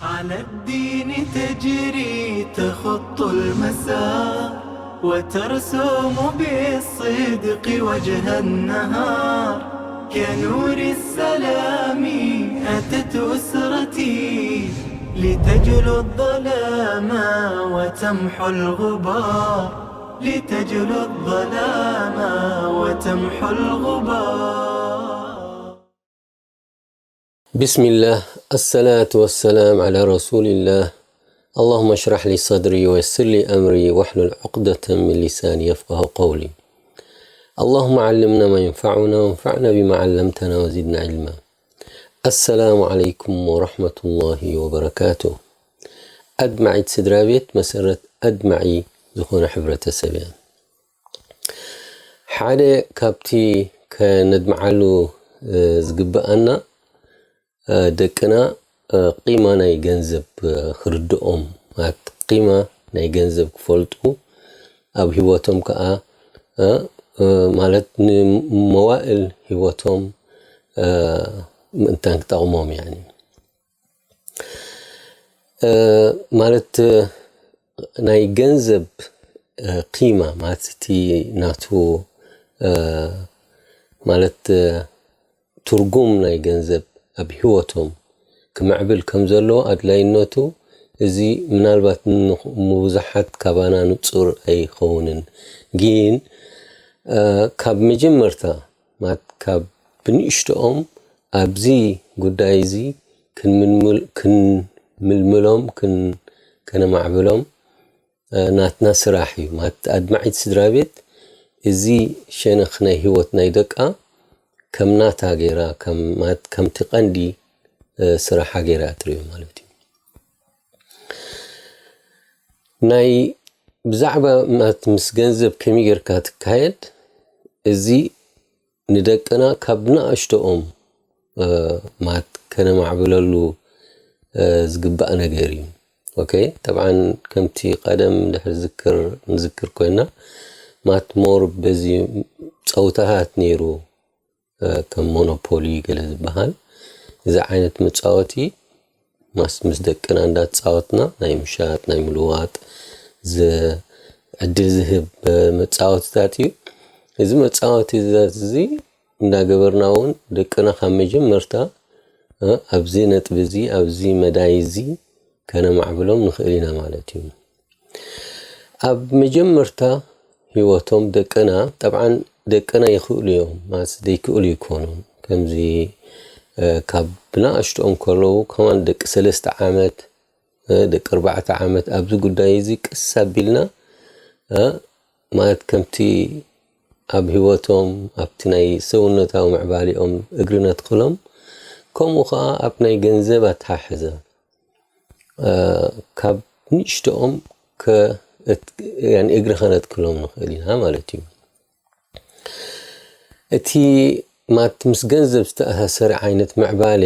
على الدين تجري تخط المسار، وترسم بالصدق وجه النهار. كنور السلام أتت أسرتي، لتجلو الظلام وتمحو الغبار، لتجلو الظلام وتمحو الغبار. بسم الله، الصلاة والسلام على رسول الله. اللهم اشرح لي صدري ويسر لي أمري واحلل عقدة من لساني يفقه قولي. اللهم علمنا ما ينفعنا وانفعنا بما علمتنا وزدنا علما. السلام عليكم ورحمة الله وبركاته. ኣድማዒት ስድራ ቤት መሰረት ኣድማዒ ዝኾነ ሕብረተሰብ እያ። ሓደ ካብቲ ከነድምዓሉ ዝግብኣና ደቅና ቂማ ናይ ገንዘብ ክርድኦም፣ ማለት ቂማ ናይ ገንዘብ ክፈልጡ፣ ኣብ ህይወቶም ከዓ ማለት ንመዋእል ህይወቶም ምእንታን ክጠቕሞም፣ ያኒ ማለት ናይ ገንዘብ ቂማ ማለት እቲ ናቱ ማለት ትርጉም ናይ ገንዘብ ኣብ ህይወቶም ክምዕብል ከም ዘለዎ ኣድላይነቱ፣ እዚ ምናልባት ንብዙሓት ካባና ንጹር ኣይኸውንን። ግን ካብ መጀመርታ ማለት ካብ ብንእሽቶኦም ኣብዚ ጉዳይ እዚ ክንምልምሎም ከነማዕብሎም ናትና ስራሕ እዩ። ማለት ኣድማዒት ስድራ ቤት እዚ ሸነኽ ናይ ህይወት ናይ ደቃ ከም ናታ ገይራ፣ ከምቲ ቀንዲ ስራሓ ገይራ እያ ትሪኦ ማለት እዩ። ናይ ብዛዕባ ማለት ምስ ገንዘብ ከመይ ጌርካ ትካየድ፣ እዚ ንደቅና ካብ ንኣሽቶኦም ማለት ከነማዕብለሉ ዝግባእ ነገር እዩ። ኦኬ፣ ጠብዓን ከምቲ ቀደም ድሕሪ ዝክር ንዝክር ኮይና፣ ማለት ሞር በዚ ፀውታታት ነይሩ፣ ከም ሞኖፖሊ ገለ ዝበሃል፣ እዚ ዓይነት መፃወቲ ማስ ምስ ደቅና እንዳተፃወትና ናይ ምሻጥ ናይ ምልዋጥ ዕድል ዝህብ መፃወትታት እዩ። እዚ መፃወትታት እዚ እንዳገበርና እውን ደቅና ካብ መጀመርታ ኣብዚ ነጥቢ እዚ ኣብዚ መዳይ እዚ ከነማዕብሎም ንኽእል ኢና ማለት እዩ። ኣብ መጀመርታ ህይወቶም ደቅና፣ ጠብዓን ደቅና ይኽእሉ እዮም ማለት ዘይክእሉ ይኮኑ። ከምዚ ካብ ብናእሽቶኦም ከለዉ ከማን ደቂ ሰለስተ ዓመት ደቂ ኣርባዕተ ዓመት ኣብዚ ጉዳይ እዚ ቀስ ኣቢልና ማለት ከምቲ ኣብ ህይወቶም ኣብቲ ናይ ሰውነታዊ ምዕባሊኦም እግሪ ነትክሎም፣ ከምኡ ከዓ ኣብ ናይ ገንዘብ ኣተሓሕዛ ካብ ንእሽቶኦም እግሪ ከነትክሎም ንኽእል ኢና ማለት እዩ። እቲ ማት ምስ ገንዘብ ዝተኣሳሰረ ዓይነት ምዕባለ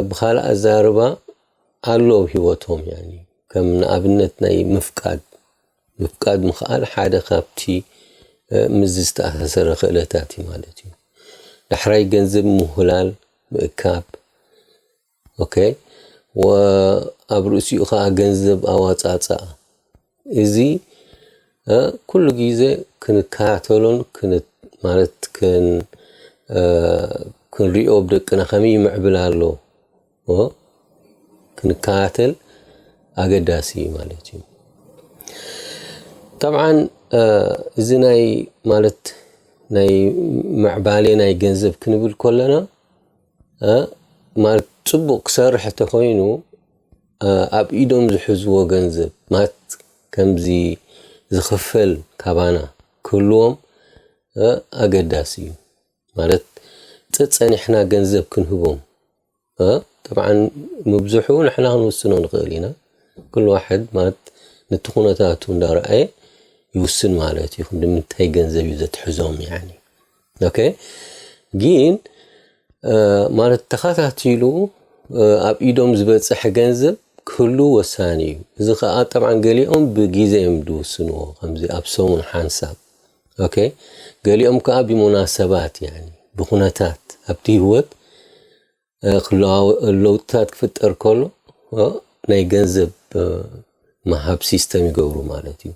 ብኻልእ ኣዛርባ ኣሎ ኣብ ህይወቶም። ያኒ ከም ንኣብነት ናይ ምፍቃድ ምፍቃድ ምኽኣል ሓደ ካብቲ ምስዚ ዝተኣሳሰረ ክእለታት እዩ ማለት እዩ። ዳሕራይ ገንዘብ ምውህላል ምእካብ ኦኬ ወኣብ ርእሲኡ ከዓ ገንዘብ ኣዋፃፃኣ እዚ ኩሉ ግዜ ክንከታተሎን ማለት ክንሪኦ ብደቅና ከመይ ይምዕብል ኣሎ ክንከታተል ኣገዳሲ እዩ ማለት እዩ። ጠብዓን እዚ ናይ ማለት ናይ ምዕባሌ ናይ ገንዘብ ክንብል ከለና ማለት ፅቡቅ ክሰርሕ ተኮይኑ ኣብ ኢዶም ዝሕዝዎ ገንዘብ ማለት ከምዚ ዝኽፈል ካባና ክህልዎም ኣገዳሲ እዩ። ማለት ጸጸኒሕና ገንዘብ ክንህቦም ጠብዓን ምብዝሑ ንሕና ክንውስኖ ንኽእል ኢና። ኩሉ ዋሕድ ማለት ነቲ ኩነታቱ እንዳረኣየ ይውስን ማለት እዩ። ክንዲ ምንታይ ገንዘብ እዩ ዘትሕዞም ያኒ ኦኬ ግን ማለት ተኸታቲሉ ኣብ ኢዶም ዝበፅሕ ገንዘብ ክህሉ ወሳኒ እዩ። እዚ ከዓ ጠብዓን ገሊኦም ብግዜ እዮም ዝውስንዎ። ከምዚ ኣብ ሰሙን ሓንሳብ ኦኬ ገሊኦም ከዓ ብሙናሰባት ያኒ ብኩነታት ኣብቲ ህይወት ለውጥታት ክፍጠር ከሎ እ፣ ናይ ገንዘብ፣ እ፣ መሃብ ሲስተም ይገብሩ ማለት እዩ።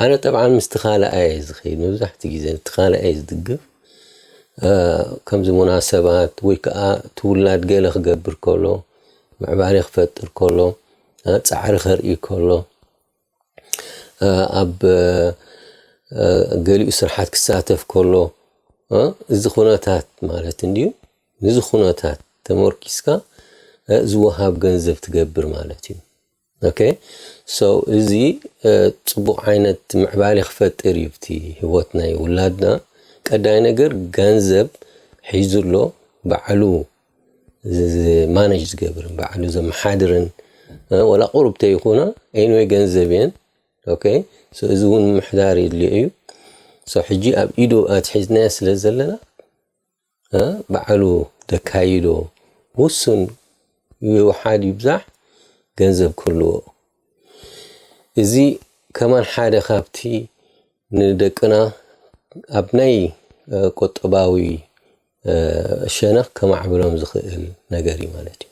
ኣነ ጠብዓን ምስቲ ካልኣይ እየ ዝኸይድ፣ መብዛሕትኡ ግዜ እቲ ካልኣይ እየ ዝድግፍ። እ፣ ከምዚ ሙናሰባት ወይ ከዓ እቲ ውላድ ገለ ክገብር ከሎ፣ ምዕባለ ክፈጥር ከሎ፣ እ፣ ጻዕሪ ከርኢ ከሎ፣ እ፣ ኣብ፣ እ፣ ገሊኡ ስርሓት ክሳተፍ ከሎ፣ እ፣ እዚ ኩነታት ማለት እንድዩ። ነዚ ኩነታት ተመርኪስካ፣ እ፣ ዝወሃብ ገንዘብ ትገብር ማለት እዩ። ኦኬ። ሶ፣ እዚ፣ እ፣ ጽቡቕ ዓይነት ምዕባለ ክፈጥር እዩ፣ እቲ ህይወት ናይ ውላድና። ቀዳይ ነገር፣ ገንዘብ ሒዙ ኣሎ፣ ባዕሉ ዝ-፣ ዝ-፣ ማኔጅ ዝገብርን፣ ባዕሉ ዘመሓድርን፣ እ፣ ወላ ቁሩብ ተይኮና፣ ኤኒዌይ፣ ገንዘብ እየን። ኦኬ። ሶ፣ እዚ እውን ምሕዳር የድልዮ እዩ። ሶ፣ ሕጂ ኣብ ኢዱ ኣትሒዝናዮ ስለ ዘለና፣ እ፣ ባዕሉ ደካይዶ፣ ውሱን ይውሓድ ይብዛሕ፣ ገንዘብ ክህልዎ። እዚ ከማን ሓደ ካብቲ ንደቅና ኣብ ናይ፣ እ፣ ቁጠባዊ፣ እ፣ ሸነኽ ከማዕብሎም ዝኽእል ነገር እዩ ማለት እዩ።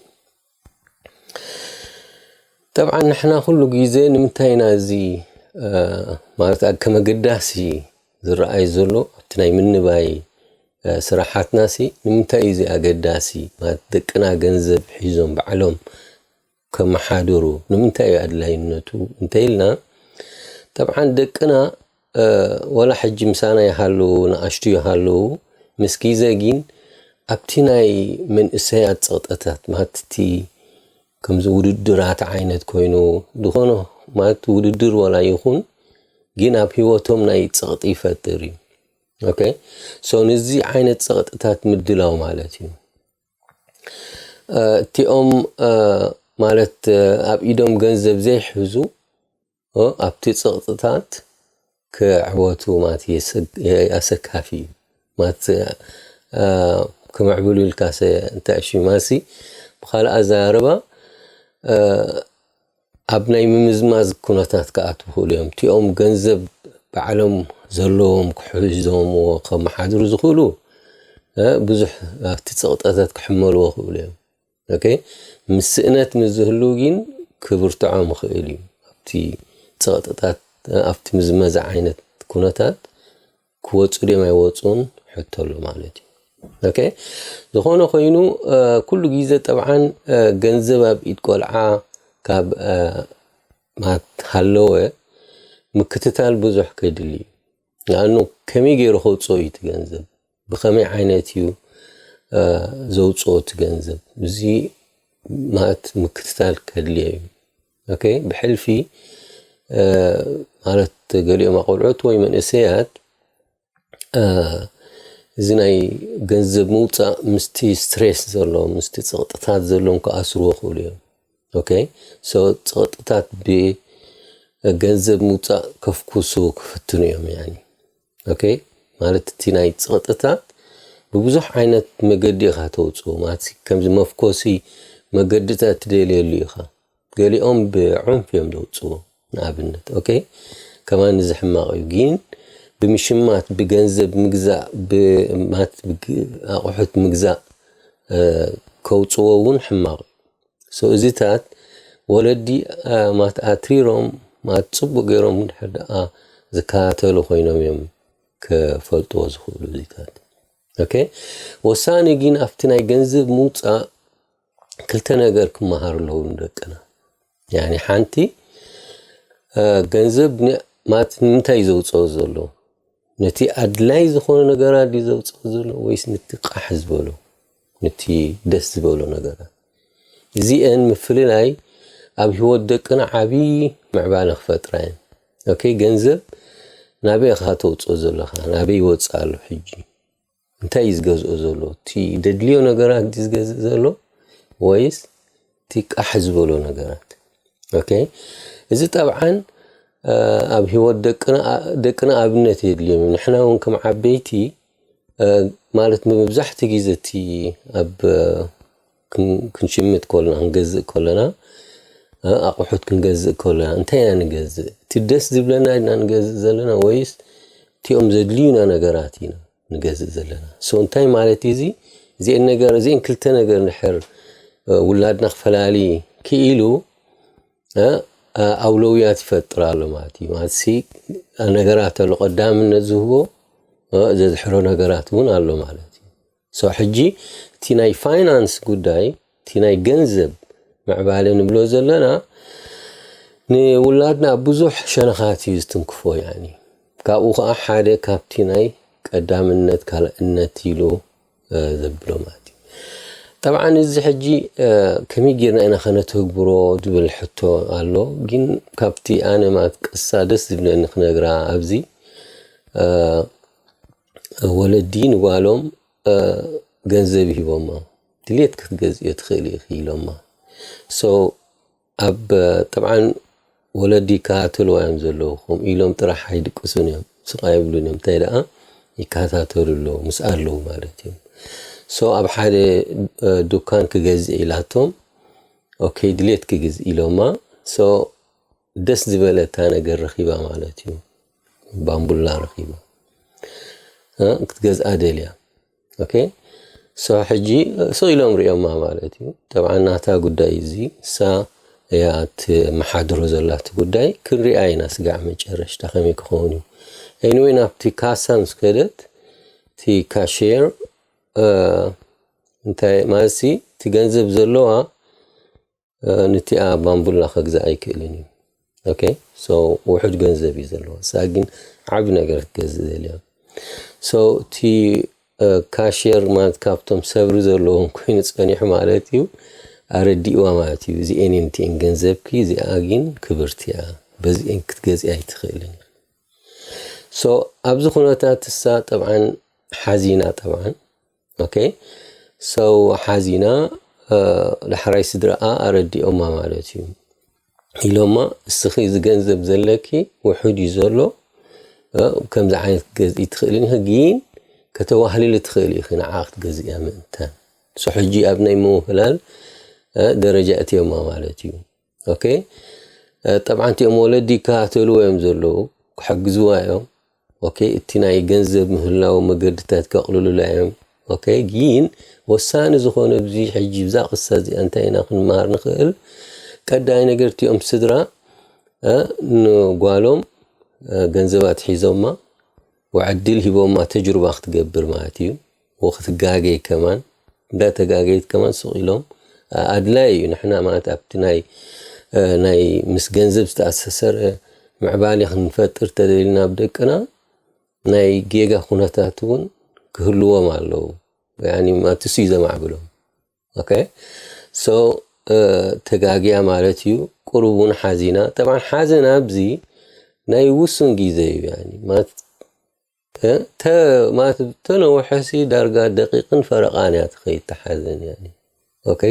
ጠብዓን ንሕና ኩሉ ግዜ ንምንታይ ኢና እዚ፣ እ፣ ማለት ኣብ ከም ኣገዳሲ ዝረኣይ ዘሎ ኣብቲ ናይ ምንባይ፣ እ፣ ስራሓትናሲ ንምንታይ እዩ እዚ ኣገዳሲ? ማለት ደቅና ገንዘብ ሒዞም ባዕሎም ከመሓድሩ ንምንታይ እዩ ኣድላይነቱ እንተኢልና፣ ጠብዓን ደቅና፣ እ፣ ወላ ሕጂ ምሳና ይሃልዉ፣ ንኣሽቱ ይሃልዉ፣ ምስ ግዜ ግን ኣብቲ ናይ መንእሰያት ጸቕጠታት፣ ማለት እቲ ከምዚ ውድድራት ዓይነት ኮይኑ፣ ዝኾነ ማለት ውድድር ወላ ይኹን፣ ግን ኣብ ህይወቶም ናይ ጸቕጢ ይፈጥር እዩ። ኦኬ? ሶ፣ ነዚ ዓይነት ጸቕጥታት ምድላው ማለት እዩ። እ፣ እቲኦም፣ እ፣ ማለት፣ እ፣ ኣብ ኢዶም ገንዘብ ዘይሕዙ፣ እ፣ ኣብቲ ጸቕጥታት ክዕወቱ ማለት የሰግ-፣ የ-፣ ኣሰካፊ እዩ። ማለት፣ እ፣ ክምዕብሉ ኢልካ ሰ-፣ እንታይ እሺ፣ ማሲ፣ ብኻልእ ኣዘራርባ፣ እ፣ ኣብ ናይ ምምዝማዝ ኩነታት ክኣትዉ ይኽእሉ እዮም። እቲኦም ገንዘብ ባዕሎም ዘለዎም ክሕዞምዎ ከመሓድሩ ዝኽእሉ፣ እ፣ ብዙሕ ኣብቲ ጸቕጠታት ክሕመልዎ ይኽእሉ እዮም። ኦኬ? ምስ ስእነት ምስ ዝህሉ ግን ክብርትዖም ይኽእል እዩ። ኣብቲ ጸቕጥታት፣ እ፣ ኣብቲ ምዝመዛ ዓይነት ኩነታት ክወጹ ድዮም ኣይወጹን ሕቶ ኣሎ ማለት እዩ። ኦኬ? ዝኾነ ኮይኑ፣ እ፣ ኩሉ ግዜ ጠብዓን፣ እ፣ ገንዘብ ኣብ ኢድ ቆልዓ ካብ፣ እ፣ ማለት ሃለወ ምክትታል ብዙሕ ከድሊ እዩ። ንኣኑ ከመይ ገይሩ ከውጽኦ እዩ እቲ ገንዘብ? ብኸመይ ዓይነት እዩ፣ እ፣ ዘውጽኦ እቲ ገንዘብ? እዚ ማለት ምክትታል ከድልዮ እዩ። ኦኬ? ብሕልፊ፣ እ፣ ማለት ገሊኦም ኣቆልዑት ወይ መንእሰያት፣ እ፣ እዚ ናይ ገንዘብ ምውጻእ ምስቲ ስትሬስ ዘለዎም፣ ምስቲ ጸቕጥታት ዘለዎም ክኣስርዎ ይኽእሉ እዮም። ኦኬ? ሶ፣ ጸቕጥታት ብገንዘብ ምውጻእ ከፍኩሱ ክፍትኑ እዮም፣ ያኒ። ኦኬ? ማለት እቲ ናይ ጸቕጥታት ብብዙሕ ዓይነት መገዲ ኢኻ ተውጽኦ። ማለት ከምዚ መፍኮሲ መገድታት ትደልየሉ ኢኻ። ገሊኦም ብዑንፍ እዮም ዘውጽዎ፣ ንኣብነት። ኦኬ? ከማን እዚ ሕማቕ እዩ። ግን ብምሽማት፣ ብገንዘብ ምግዛእ፣ ብ-፣ ማለት ብግ-፣ ኣቑሑት ምግዛእ፣ እ፣ ከውጽዎ እውን ሕማቕ እዩ። ሶ እዚታት ወለዲ፣ እ፣ ማለት ኣትሪሮም፣ ማለት ጽቡቕ ገይሮም እንድሕር ደኣ ዝከታተሉ ኮይኖም እዮም ክፈልጥዎ ዝኽእሉ እዚታት። ኦኬ? ወሳኒ ግን ኣብቲ ናይ ገንዘብ ምውጻእ ክልተ ነገር ክመሃሩ ኣለዉ ንደቅና። ያኒ ሓንቲ፣ እ፣ ገንዘብ ን-፣ ማለት ንምንታይ እዩ ዘውጽኦ ዘሎ? ነቲ ኣድላይ ዝኾነ ነገራት ድዩ ዘውጽኦ ዘሎ ወይስ ነቲ ቃሕ ዝበሎ? ነቲ ደስ ዝበሎ ነገራት? እዚአን ምፍልላይ ኣብ ህይወት ደቅና ዓቢ ምዕባለ ክፈጥራ እየን። ኦኬ፣ ገንዘብ ናበይ ኢኻ ተውጽኦ ዘለኻ? ናበይ ይወጽእ ኣሎ ሕጂ? እንታይ እዩ ዝገዝኦ ዘሎ? እቲ ደድልዮ ነገራት ድዩ ዝገዝእ ዘሎ ወይስ እቲ ቃሕ ዝበሎ ነገራት? ኦኬ፣ እዚ ጠብዓን፣ እ፣ ኣብ ህይወት ደቅና፣ ደቅና ኣብነት የድልዮም እዩ። ንሕና እውን ከም ዓበይቲ፣ እ፣ ማለት መብዛሕትኡ ግዜ እቲ ኣብ፣ እ፣ ክን-፣ ክንሽምት ከለና፣ ክንገዝእ ከለና፣ እ፣ ኣቑሑት ክንገዝእ ከለና እንታይ ኢና ንገዝእ? እቲ ደስ ዝብለና ኢና ንገዝእ ዘለና ወይስ እቲኦም ዘድልዩና ነገራት ኢና ንገዝእ ዘለና? ሶ እንታይ ማለት እዩ እዚ? እዚአን ነገር፣ እዚአን ክልተ ነገር እንድሕር፣ እ፣ ውላድና ክፈላሊ ክኢሉ፣ እ፣ ኣውለውያት ይፈጥር ኣሎ ማለት እዩ። ማለት ሲ ነገራት ኣሎ ቀዳምነት ዝህቦ፣ እ፣ ዘዝሕሎ ነገራት እውን ኣሎ ማለት እዩ። So ሕጂ እቲ ናይ ፋይናንስ ጉዳይ፣ እቲ ናይ ገንዘብ ምዕባለ ንብሎ ዘለና ንውላድና ብዙሕ ሸነኻት እዩ ዝትንክፎ። ያኒ ካብኡ ከዓ ሓደ ካብቲ ናይ ቀዳምነት ካልእነት ኢሉ ዘብሎ ማለት እዩ። ጠብዓን እዚ ሕጂ ከመይ ጌርና ኢና ከነተግብሮ ዝብል ሕቶ ኣሎ። ግን ካብቲ ኣነ ማለት ቅሳ ደስ ዝብለኒ ክነግራ ኣብዚ፣ ወለዲ ንጓሎም ገንዘብ ሂቦማ፣ ድሌት ክትገዝእዮ ትኽእል ኢኺ ኢሎማ። So ኣብ ጠብዓን ወለዲ ይከታተልዋ እዮም ዘለዉ። ከምኡ ኢሎም ጥራሕ ኣይድቅሱን እዮም፣ ስቕ ኣይብሉን እዮም። እንታይ ደኣ ይከታተሉ ኣለዉ፣ ምስ ኣለዉ ማለት እዮም። So ኣብ ሓደ ዱካን ክገዝእ ኢላቶም፣ ኦኬ ድሌት ክግዝእ ኢሎማ። So ደስ ዝበለታ ነገር ረኺባ ማለት እዩ። ባምቡላ ረኺባ ክትገዝኣ ደልያ። ኦኬ። So ሕጂ ስቕ ኢሎም ሪኦማ ማለት እዩ። ጠብዓ ናታ ጉዳይ እዚ እሳ እያ ትመሓድሮ ዘላ እቲ ጉዳይ። ክንሪኣ ኢና ስጋዕ መጨረሽታ ከመይ ክኸውን እዩ። Anyway ናብቲ ካሳ ምስ ከደት እቲ ካሽየር እንታይ ማለት እቲ ገንዘብ ዘለዋ ነቲኣ ባምቡላ ከግዛእ ኣይክእልን እዩ። ኦኬ። So ውሑድ ገንዘብ እዩ ዘለዎ። እሳ ግን ዓቢ ነገር ክትገዝእ ደልያ። So እቲ ካሽየር ማለት ካብቶም ሰብሪ ዘለዎም ኮይኑ ጸኒሑ ማለት እዩ። ኣረዲእዋ ማለት እዩ። እዚኤን እየን እቲኤን ገንዘብኪ፣ እዚኣ ግን ክብርቲ እያ፣ በዚኤን ክትገዝእ ኣይትኽእልን። So ኣብዚ ኩነታት እሳ ጠብዓን ሓዚና ጠብዓን ኦኬ። So ሓዚና ዳሕራይ ስድራኣ ኣረዲኦማ ማለት እዩ። ኢሎማ እስኺ እዚ ገንዘብ ዘለኪ ውሑድ እዩ ዘሎ፣ ከምዚ ዓይነት ክትገዝኢ ትኽእልን ኢኺ፣ ግን ከተዋህልሊ ትኽእሊ ኢኺ ንዓ ክትገዝእያ ምእንታን። So ሕጂ ኣብ ናይ ምውህላል ደረጃ እትዮማ ማለት እዩ። ኦኬ። ጠብዓ እቲኦም ወለዲ ይከታተልዎ እዮም ዘለዉ፣ ክሕግዝዋ እዮም። ኦኬ። እቲ ናይ ገንዘብ ምህላው መገድታት ከቕልሉላ እዮም። ኦኬ። ግን ወሳኒ ዝኾነ ኣብዚ ሕጂ ብዛ ቅሳ እዚኣ እንታይ ኢና ክንመሃር ንኽእል? ቀዳይ ነገር እቲኦም ስድራ ንጓሎም ገንዘባት ሒዞማ ወዕድል ሂቦማ ተጅሩባ ክትገብር ማለት እዩ። ወክትጋገይ ከማን እንዳተጋገይት ከማን ስቕ ኢሎም ኣድላይ እዩ። ንሕና ማለት ኣብቲ ናይ ናይ ምስ ገንዘብ ዝተኣሳሰረ ምዕባሊ ክንፈጥር ተደሊና ኣብ ደቅና ናይ ጌጋ ኩነታት እውን ክህልዎም ኣለዉ። ያኒ ማለት እሱ እዩ ዘማዕብሎም። ኦኬ። So ተጋግያ ማለት እዩ። ቁሩብ እውን ሓዚና። ጠብዓ ሓዘን ኣብዚ ናይ ውሱን ግዜ እዩ። ያኒ ማለት ተ ማለት ተነውሐሲ ዳርጋ ደቂቕን ፈረቓን እያ ትኸይድ ተሓዘን። ያኒ ኦኬ።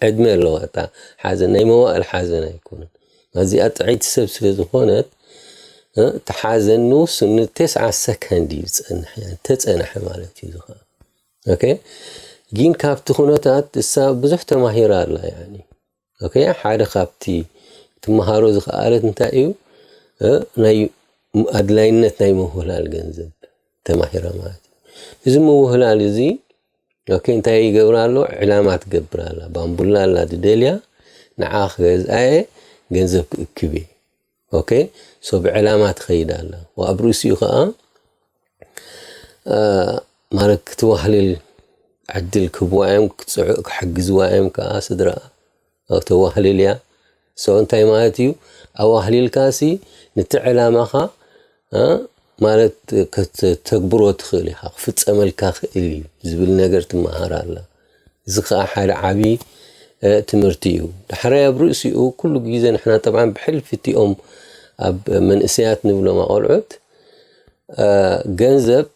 ዕድመ ኣለዋ እታ ሓዘን፣ ናይ መዋእል ሓዘን ኣይኮነን። እዚኣ ጥዕይቲ ሰብ ስለ ዝኾነት እቲ ሓዘን ንውሱን ንተስዓ ሰከንድ እዩ ዝጸንሕ፣ ተጸንሐ ማለት እዩ። ዝኸ ኦኬ። ግን ካብቲ ኩነታት እሳ ብዙሕ ተማሂራ ኣላ። ያኒ ኦኬ። ሓደ ካብቲ ትመሃሮ ዝኸኣለት እንታይ እዩ? ናይ ኣድላይነት ናይ ምውህላል ገንዘብ ተማሂራ ማለት እዩ። እዚ ምውህላል እዚ ኦኬ እንታይ ይገብር ኣሎ? ዕላማ ትገብር ኣላ። ባምቡላ ኣላ ድደልያ፣ ንዓ ክገዝኣየ ገንዘብ ክእክብ እየ። ኦኬ። So ብዕላማ ትኸይድ ኣላ። ወኣብ ርእሲኡ ኸኣ ማለት ክትዋህልል ዕድል ክህብዋ እዮም፣ ክጽዕ ክሕግዝዋ እዮም ከኣ ስድራ ተዋህልል እያ። So እንታይ ማለት እዩ? ኣዋህሊልካሲ ነቲ ዕላማኻ ማለት ከተግብሮ ትኽእል ኢኻ፣ ክፍጸመልካ ክእል እዩ ዝብል ነገር ትመሃር ኣላ። እዚ ከኣ ሓደ ዓቢ ትምህርቲ እዩ። ዳሕራይ ኣብ ርእሲኡ ኩሉ ግዜ ንሕና ጠብዓን ብሕልፊ እቲኦም ኣብ መንእሰያት ንብሎም ኣቆልዑት ገንዘብ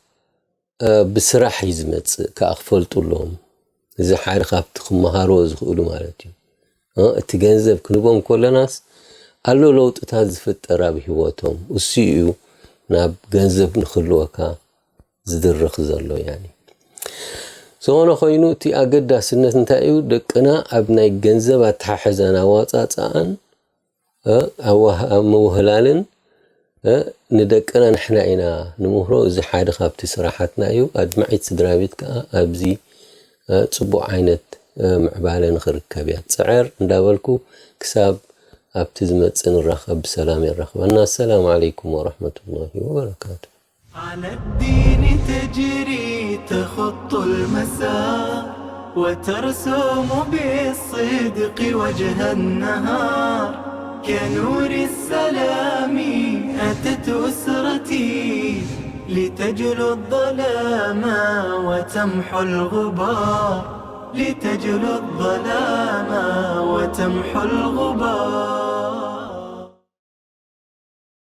ብስራሕ እዩ ዝመጽእ ከኣ ክፈልጡ ኣለዎም። እዚ ሓደ ካብቲ ክመሃርዎ ዝኽእሉ ማለት እዩ። እቲ ገንዘብ ክንቦም ከለናስ ኣሎ ለውጥታት ዝፍጠር ኣብ ህይወቶም። እሱ እዩ ናብ ገንዘብ ንክልወካ ዝድርኽ ዘሎ። ያኒ ዝኾነ ኮይኑ እቲ ኣገዳስነት እንታይ እዩ? ደቅና ኣብ ናይ ገንዘብ ኣተሓሕዛን ኣዋጻጽኣን ኣብ ምውህላልን ንደቅና ንሕና ኢና ንምህሮ። እዚ ሓደ ካብቲ ስራሓትና እዩ። ኣድማዒት ስድራ ቤት ከኣ ኣብዚ ጽቡቕ ዓይነት ምዕባለ ንኽርከብ እያ ትጽዕር እንዳበልኩ ክሳብ ኣብቲ ዝመጽእ ንራኸብ፣ ብሰላም የራኽበና። ኣሰላሙ ዓለይኩም ወረሕመቱላሂ ወበረካቱ። على الدين تجري تخط المسار، وترسم بالصدق وجه النهار. كنور السلام أتت أسرتي، لتجلو الظلام وتمحو الغبار، لتجلو الظلام وتمحو الغبار.